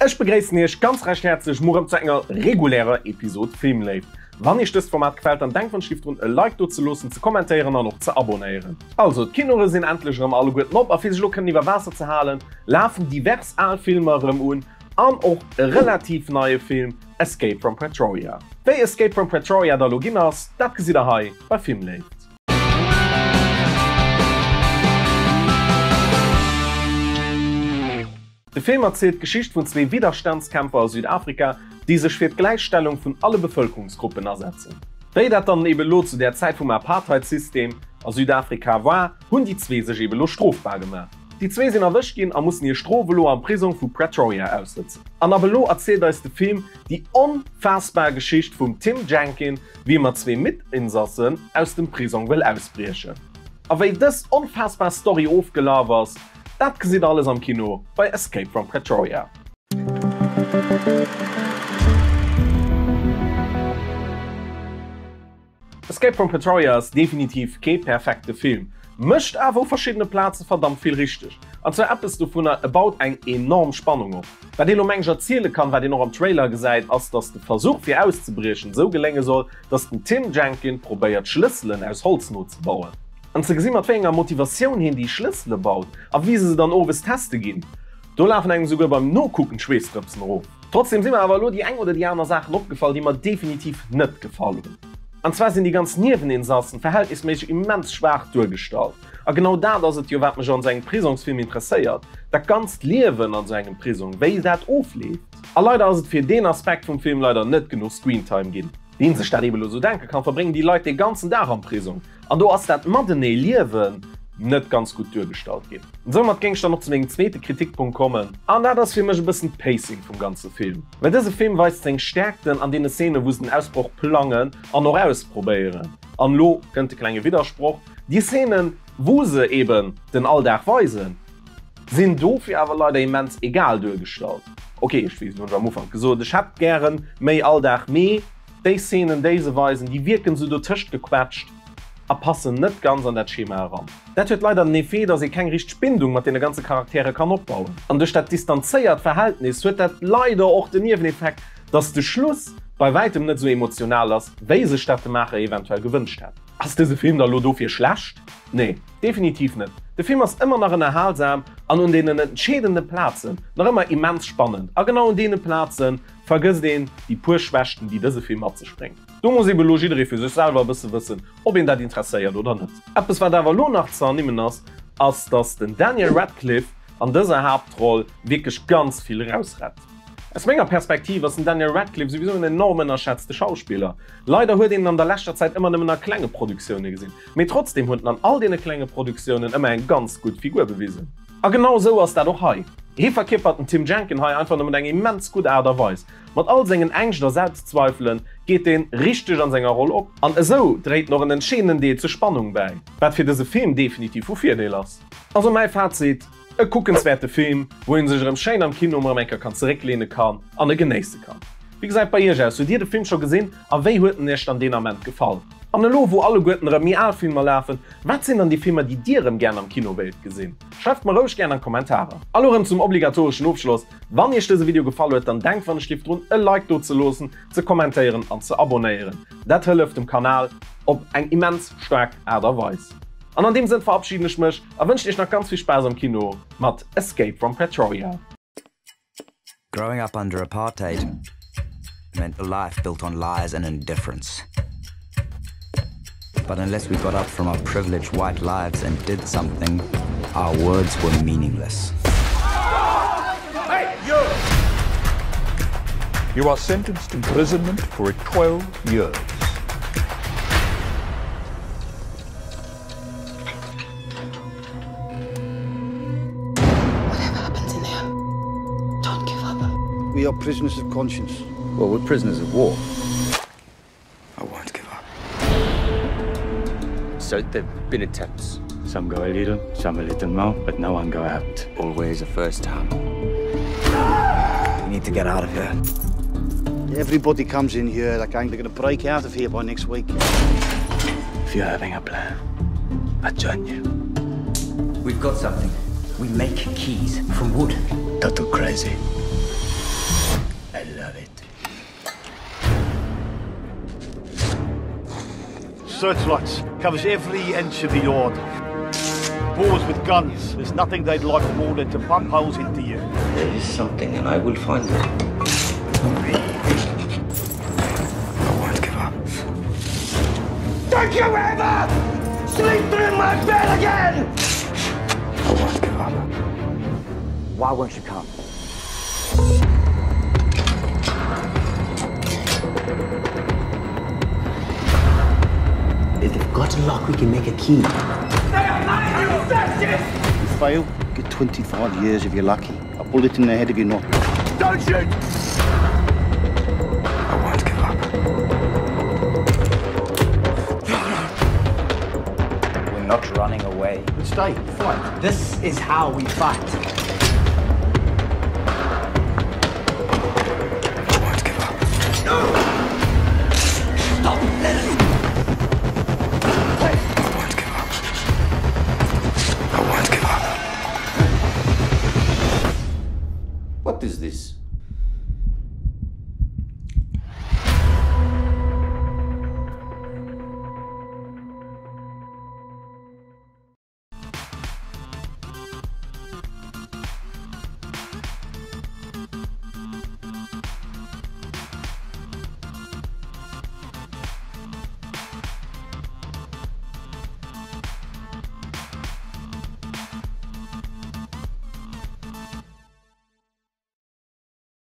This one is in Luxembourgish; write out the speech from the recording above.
Ech begréissen iech ganz recht häerzlech muer erëm zu enger regulärer Episod Filmléift. Wann iech dëst Format gefält, dann denkt wann schlift drun e Like do ze loossen, ze kommentéieren an och ze abonéieren. Also, d'Kinoe sinn endlech erëm alleguerten op a fir sech elo kënnen iwwer Waasser ze halen, lafen divers al Filmer erëm un an och e relativ neie Film, Escape from Pretoria. Wéi Escape from Pretoria da lo ginn ass, dat gesitt der hei bei Filmléift. De Film erzielt d'Geschicht vun zwee Widderstandskämpfer a Südafrika, déi sech fir d'Gläichstellung vun alle Bevëlkerungsgruppen asetzen. Wéi dat dann eben elo zu där Zäit vum Apartheidsystem a Südafrika war, hunn déi zwee sech eben elo strofbar gemaach. Déi zwee sinn erwëscht ginn a mussen hir Strof elo am Prisong vu Pretoria aussëtzen. An ab elo erzielt eis de Film déi onfaassbar Geschicht vum Tim Jenkin, wéi e mat zwee Mitinsassen aus dem Prisong wëll ausbriechen. A wéi dës onfaassbar Story ofgelaf ass, Dat gesitt der alles am Kino bei Escape from Pretoria. Escape from Pretoria ass definitiv kee perfekte Film, mécht awer u verschiddene Plaze verdammt vill richteg. An zwar eppes dovunner, e baut eng enorm Spannung op. Wat ee lo meng ech erziele kann, wat een och am Trailer gesäit, ass dass de Versuch fir auszebriechen esou gelénge soll, dass den Tim Jenkin probéiert Schlësselen aus Holz nozebauen. An ze gesi mat wéi enger Motivatioun hien déi Schlëssele baut a wéi se se dann owes teste ginn, do lafen engem souguer beim Nokucken d'Schweessdrëpsen erof. Trotzdem si mer awer elo déi eng oder déi aner Saachen opgefall, déi mer definitiv net gefall hunn. An zwar sinn déi ganz Nieweninsassen verhältnisméisseg immens schwaach duergestallt. A genau dat ass et jo, wat mech an esou engem Prisongsfilm interesséiert, dat ganzt Liewen an esou engem Prisong, wéi dat ofleeft. A leider ass et fir deen Aspekt vum Film leider net genuch Screentime ginn. Wien sech dat eben elo sou denke kann, verbréngen déi Leit dee ganzen Dag am Prisong. An do ass dat matenee Liewen net ganz gutt duergestallt ginn. Soumat géing ech dann och zu mengem zweete Kritikpunkt kommen, an dat ass fir mech e bëssen d'Pacing vum ganze Film. Well dëse Film weist seng Stäerkten an deene Szenen, wou se den Ausbroch plangen an och ausprobéieren. An elo kënnt de klenge Widdersproch, Déi Szenen, wou se eben den Alldag weisen, sinn dofir awer leider immens egal duergestallt. Ok, ech weess, elo hunn ech am Ufank gesot, ech hätt gären méi Alldag, mee déi Szenen, déi se weisen, déi wierken sou dotëscht gequetscht a passen net ganz an dat Schema eran. Dat huet leider den Effet, dass ee keng richteg Bindung mat deene ganze Charaktere kann opbauen. An duerch dat distanzéiert Verhältnis huet dat leider och den Nieweneffekt, dass de Schluss bei wäitem net sou emotional ass, wéi sech dat de Maacher eventuell gewënscht hätt. Ass dëse Film da lo dofir schlecht? Nee, definitiv net. De Film ass ëmmer nach ënnerhalsam an un deenen entscheedende Plazen nach ëmmer immens spannend. A genau un deene Plaze vergësst een déi puer Schwächten, déi dëse Film mat sech bréngt. Do muss ebe lo jidderee fir sech selwer e bësse wëssen, ob een dat interesséiert oder net. Eppes wat awer elo nach ze ernimmen ass, ass dass den Daniel Radcliffe an dëser Haaptroll wierklech ganz vill erausrett. Aus menger Perspektiv ass den Daniel Radcliffe souwisou en enorm ënnerschätzte Schauspiller. Leider huet een en an der leschter Zäit ëmmer nëmmen a klenge Produktioune gesinn, mee trotzdeem huet en an all deene klenge Produktiounen ëmmer eng ganz gutt Figur bewisen. A genau esou ass dat och hei. Hie verkierpert den Tim Jenkin hei einfach nëmmen eng immens gutt Aart a Weis. Mat all sengen Ängscht a Selbstzweifelen geet en richteg an senger Roll op, an esou dréit en och en entscheedenden Deel zur Spannung bäi, wat fir dëse Film definitiv vu Virdeel ass. Also mäi Fazit, E kuckenswäerte Film, wou een sech erëm schéin am Kino erëm eng Kéier kann zeréckleene kann an e genéisse kann. Wéi gesäit bei iech aus? Hutt dir de Film scho gesinn a wéi huet en iech dann deen Ament gefall? An elo wou alleguerten erëm méi al Filmer lafen, wat sinn dann déi Filmer déi dir erëm gären am Kino wéilt gesinn? Schreift mer roueg gären an d'Kommentarer. A lo erëm zum obligatoreschen Ofschloss, Wann iech dëse Video gefall huet, dann denkt wann ech lift drun e Like do ze loossen, ze kommentéieren an ze abonéieren. Dat hëlleft dem Kanal op eng immens staark Aart a Weis. An an deem Sënn verabschieden ech mech a wënschen iech nach ganz vill Spaass am Kino mat Escape from Pretoria. Growing up under apartheid meant a life built on lies and indifference. But unless we got up from our privileged white lives and did something, our words were meaningless. Hey, you! You are sentenced to imprisonment for 12 years. Whatever happens in there, don't give up. We are prisoners of conscience. Well, we're prisoners of war. I won't give up. So there've been attempts. Some go a little, some a little more, but no one go out. Always a first time. We need to get out of here. Everybody comes in here like they're gonna break out of here by next week. If you're having a plan, I join you. We've got something. We make keys from wood. Total crazy. Love it. Searchlights covers every inch of the yard. Boars with guns. There's nothing they'd like more than to pump holes into you. There is something and I will find it. I won't give up. Don't you ever sleep in my bed again! I won't give up. Why won't you come? If they've got a lock, we can make a key. You fail, get 25 years if you're lucky. A bullet in the head if you're not. Don't shoot! I won't give up. We're not running away. But stay, fight. This is how we fight.